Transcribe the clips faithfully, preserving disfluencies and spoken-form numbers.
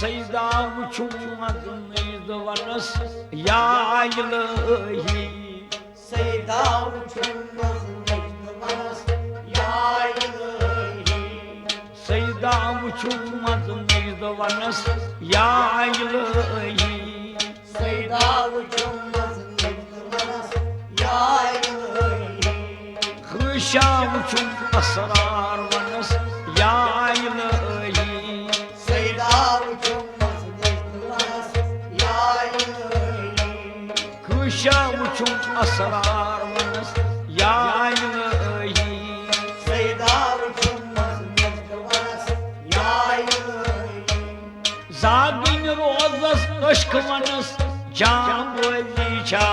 سیدا وٕچھُم منٛزٕ نٔزد ونس یا الہی۔ سیدا وٕچھُم منٛزٕ نٔزد ونس یا الہی۔ سیدا وٕچھُم منٛزٕ نٔزد ونس یا الہی۔ سیدا وٕچھُم منٛزٕ نٔزد ونس یا الہی۔ خٲشا وٕچھُم اسرار ونس یا الہی۔ سیدا وٕچھُم منٛزٕ نٔزد ونس یا الہی۔ خٲشا وٕچھُم اسرار ونس یا الہی۔ سیدا وٕچھُم منٛزٕ نٔزد ونس یا الہی۔ زاگٕنۍ روزس عشق ونس جان بٲزی چھا۔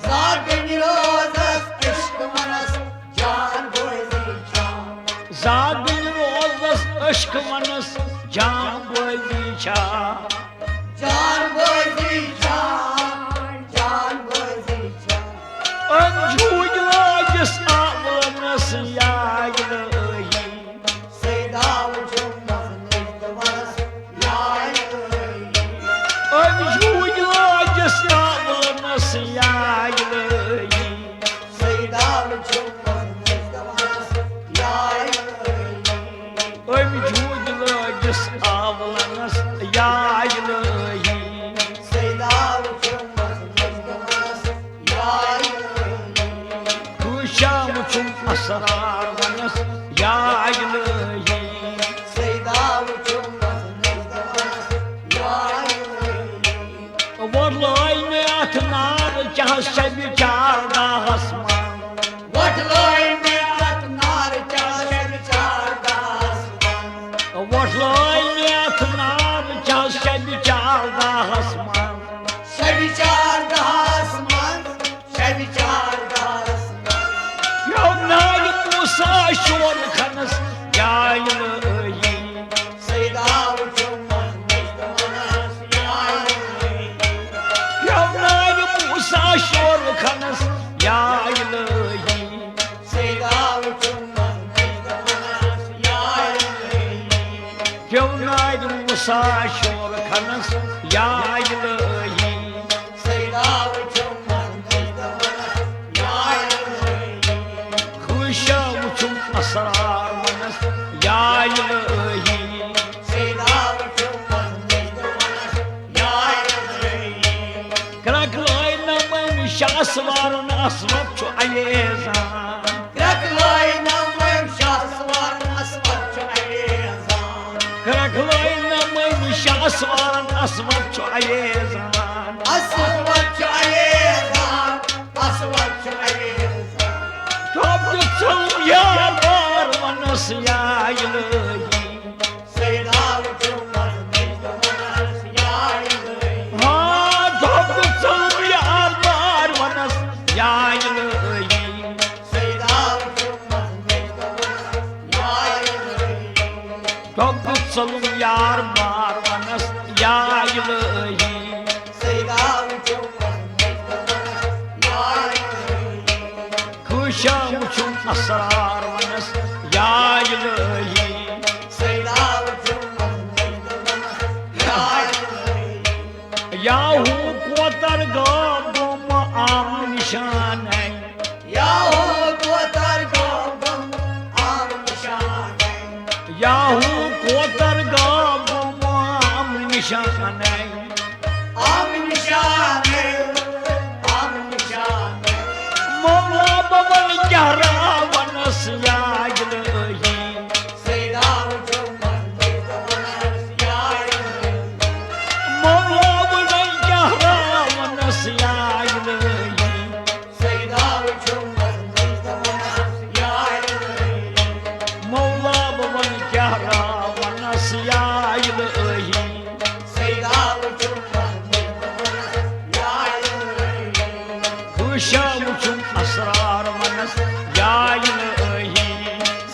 زاگٕنۍ روزس عشق ونس جان بٲزی چھا۔ زاگٕنۍ روزس عشق ونس جان بٲزی چھا۔ جان بٲزی چھا، جان بٲزی چھا۔ أمۍ جھوٗجۍ لٲجِس آوانس یا الہی۔ سیدا وٕچھُم منٛزٕ نٔزد ونس یا الہی۔ أمۍ جھوٗجۍ لٲجِس آوانس یا الہی۔ سیدا وٕچھُم منٛزٕ نٔزد ونس یا الہی۔ أمۍ جھوٗجۍ لٲجِس آوانس یا الہی۔ سیدا وٕچھُم منٛزٕ نٔزد ونس یا الہی۔ خٲشا وٕچھُم اسرار ونس یا الہی۔ سیدا وٕچھُم منٛزٕ نٔزد ونس یا الہی۔ وۄلٲے مےٚ اتھ نار چاہس شبِ چارداہس منٛز۔ وۄلٲے مےٚ اتھ نار چاہس شبِ چارداہس منٛز۔ وۄلٲے مےٚ اتھ نار چاہس شبِ چارداہس منٛز۔ شبِ چارداہس منٛز، شبِ چارداہس منٛز۔ پیوٚو نارِ موسیٰ شور کھنس یا الہی۔ سیدا وٕچھُم منٛزٕ نٔزد ونس یا الہی۔ پیوٚو نارِ موسیٰ شور کھنس یا الہی۔ سیدا وٕچھُم منٛزٕ نٔزد ونس یا الہی۔ پیوٚو نارِ موسیٰ شور کھنس یا الہی۔ سیدا وٕچھُم منٛزٕ نٔزد ونس یا الہی۔ خٲشا وٕچھُم اسرار ونس یا الہی۔ سیدا وٕچھُم منٛزٕ نٔزد ونس یا الہی۔ کرٛکھ لٲے نم أمۍ شاہ سوارن اسود چھُ علیزان۔ کرٛکھ لٲے نم أمۍ شاہ سوارن اسود چھُ علیزان۔ کرٛکھ لٲے نم أمۍ شاہ سوارن اسود چھُ علیزان۔ اسود چھُ علیزان، اسود چھُ علیزان۔ ٹھۄپھ دیُت ژھوٚلُم یار بار ونس یا الہی۔ سیدا وٕچھُم منٛزٕ نٔزد ونس یا الہی۔ ہاں، ٹھۄپھ دیُت ژھوٚلُم یار بار ونس یا الہی۔ سیدا وٕچھُم منٛزٕ نٔزد ونس یا الہی۔ ٹھۄپھ دیُت ژھوٚلُم یار بار ونس یا الہی۔ سیدا وٕچھُم منٛزٕ نٔزد ونس یا الہی۔ خٲشا وٕچھُم اسرار ونس یا الہی۔ سیدا وٕچھُم منٛزٕ نٔزد ونس یا الہی۔ یا ہو کوتر گام گوٚم عام نشانَے۔ یا ہو کوتر گام گوٚم عام نشانَے۔ یا ہو کوتر گام گوٚم عام نشانَے۔ عام نشانَے، عام نشانَے۔ مولا بہٕ وَنہٕ کیٛاہ راونَس یا الہی۔ سیدا وٕچھُم منٛزٕ نٔزد ونس یا الہی۔ مولا بہٕ وَنہٕ کیٛاہ راونَس یا الہی۔ سیدا وٕچھُم منٛزٕ نٔزد ونس یا الہی۔ مولا بہٕ وَنہٕ کیٛاہ راونَس یا الہی۔ سیدا وٕچھُم منٛزٕ نٔزد ونس یا الہی۔ خٲشا وٕچھُم اسرار ونس یا الہی۔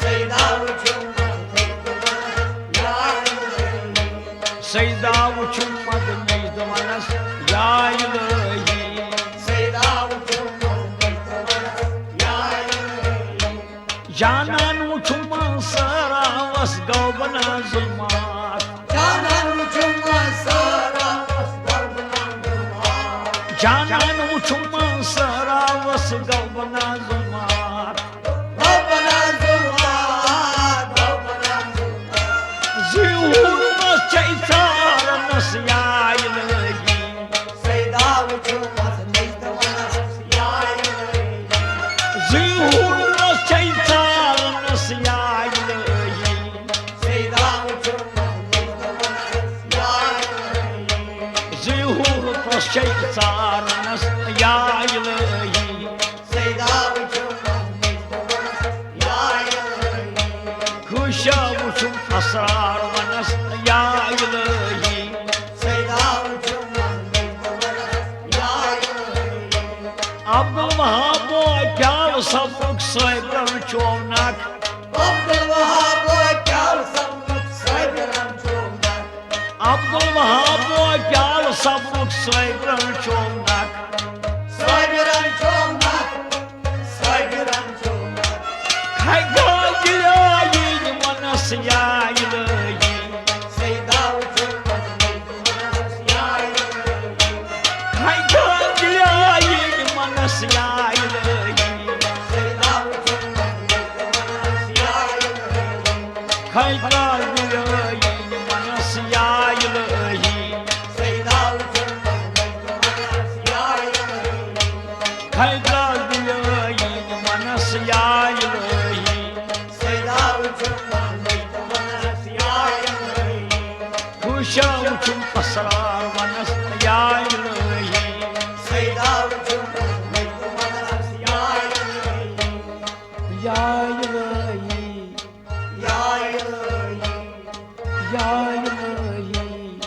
سیدا وٕچھُم منٛزٕ نٔزد ونس یا الہی۔ سیدا وٕچھُم منٛزٕ نٔزد ونس یا الہی۔ سیدا وٕچھُم منٛزٕ نٔزد ونس یا الہی۔ جانان وٕچھُم منٛزٕ سہراوس گوٚو بنا ظلمات۔ جانان وٕچھُم چھُ منصوٗر راوس گوٚو بنازُمات۔ گوٚو بنازُمات، گوٚو بنازُمات۔ زیوٗٹھمس چھے ژارنس یا الہی۔ سیدا وٕچھُم مس نٔژ تہٕ وَنس یا الہی۔ زیوٗٹھمس چھے ژارنس یا الہی۔ سیدا وٕچھُم مس نٔژ تہٕ وَنس یا الہی۔ زیوٗٹھمس چھے ژارنس یا الہی۔ سیدا وٕچھُم مس نٔژ تہٕ وَنس یا الہی۔ خوشا وٕچھُم اسرار ونس یا الہی۔ سیدا وٕچھُم مس نٔژ تہٕ وَنس یا الہی۔ عبدالوہاب پیال صبرُک صٲبرن چومنک۔ عبدالوہاب پیال صبرُک صٲبرن چومنک۔ عبدالوہاب پیال صبرُک صٲبرن چومنک۔ صٲبرن چومنک۔ صٲبرن چومنک۔ کھگا گِلیاے یِمنس یا الہی۔ سیدا وٕچھُم مس نٔژ تہٕ وَنس یا الہی۔ کھگا گِلیاے یِمنس یا الہی۔ سیدا وٕچھُم مس نٔژ تہٕ وَنس یا الہی۔ کھگا گِلیاے یِمنس یا الہی۔ سیدا وٕچھُم مس نٔژ تہٕ وَنس یا الہی۔ کھگا گِلیاے یِمنس یا الہی۔ سیدا وٕچھُم مس نٔژ تہٕ وَنس یا الہی۔ خوشا وٕچھُم اسرار ونس یا الہی۔ سیدا وٕچھُم مس نٔژ تہٕ وَنس یا الہی۔ یا الہی۔ یا الہی۔ یا الہی۔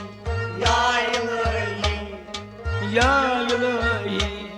یا الہی۔ یا الہی۔